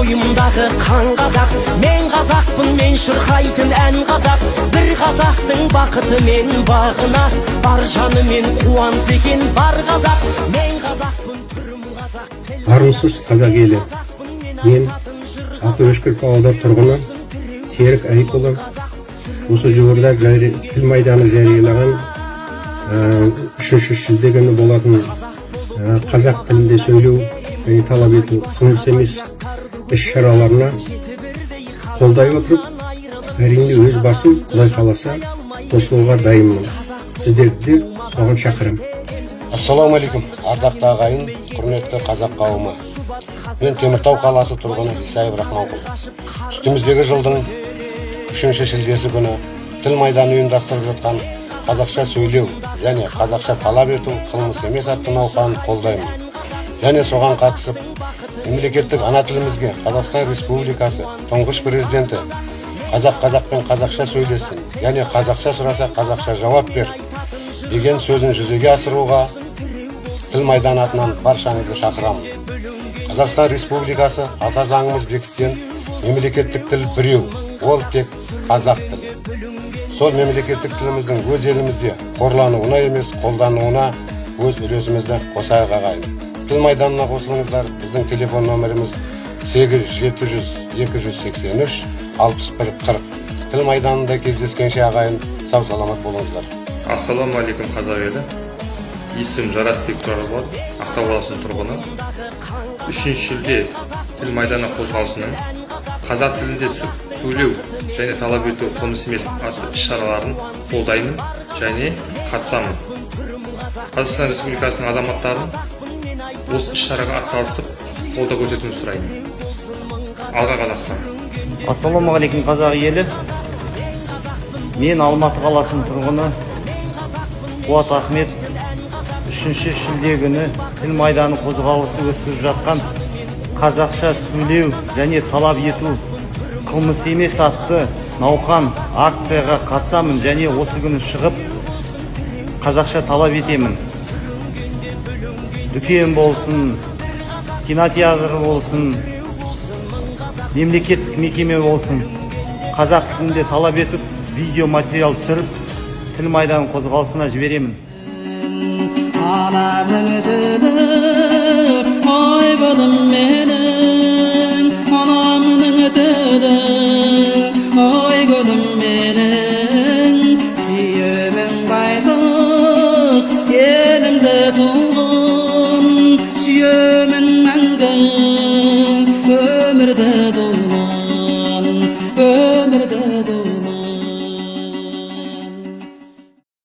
Бойымдағы қан қазақ, мен қазақпын, мен шырқайтын ән қазақ. Бір қазақтың бақыты мен бағына, бар жанымен қуанса екен бар қазақ. Мен қазақпын, түрім қазақ, тілім. Армысыз, қазақ елі! Мен, Ақтөбешкіл, Павлодар тұрғыны Серік Әйіпұлы, осы жуырда Тіл майданы жариялаған 3 шілде күні болатын қазақ тілінде сөйлеу және талап ету қылмыс емес іс шараларына қолдай отырып, әрине, өз басым, Құдай қаласа, қосылуға дайынмын. Сіздерді де соған шақырамын. Ассалаумағалейкум, ардақты ағайын, құрметті қазақ қауымы! Мен, Теміртау қаласы тұрғыны Исаев Рахманқұл, үстіміздегі жылдың 3 шілдесі күні Тіл майданы ұйымдастырып жатқан «Қазақша сөйлеу және қазақша талап ету қылмыс емес» атты науқанын қолдаймын және соған қатысып, мемлекеттік ана тілімізге Қазақстан Республикасы Тұңғыш Президенті «Қазақ қазақпен қазақша сөйлессін және қазақша сұраса, қазақша жауап бер» деген сөзін жүзеге асыруға Тіл майданы атынан баршаңызды шақырамын. Қазақстан Республикасы Ата Заңымыз бекіткен мемлекеттік тіл біреу, ол тек қазақ тілі. Сол мемлекеттік тіліміздің өз елімізде қорлануына емес, қолдануына өз үлесімізді қосайық. Ағайын, Тіл майданына қосылыңыздар. Біздің телефон нөміріміз 8 700 283 61 40. Тіл майданында кездескенше, ағайын, сау саламат болыңыздар. Ассалаумағалейкум, қазақ елі! Есімім Жарасбек Тұрарболат, Ақтау қаласының тұрғыны. 3 шілде Тіл майданы қозғалысының «Қазақ тілінде сөйлеу және талап ету қылмыс емес» атты іс шараларын қолдаймын және қатысамын. Қазақстан Республикасының азаматтарын осы іс шараға атсалысып, қолдау көрсетуін сұраймын. Алға, Қазақстан! Ассалаумағалейкум, қазақ елі! Мен, Алматы қаласының тұрғыны Қуат Ахмет, 3 шілде күні Тіл майданы қозғалысы өткізіп жатқан «Қазақша сөйлеу және талап ету қылмыс емес» атты науқан акцияға қатысамын және осы күні шығып, қазақша талап етемін. Дүкен болсын, кинотеатр болсын, мемлекеттік мекеме болсын, қазақ тілінде талап етіп, видео материал түсіріп, Тіл майданы қозғалысына жіберемін. Анамның тілі, ай, балам менің, анамның тілі.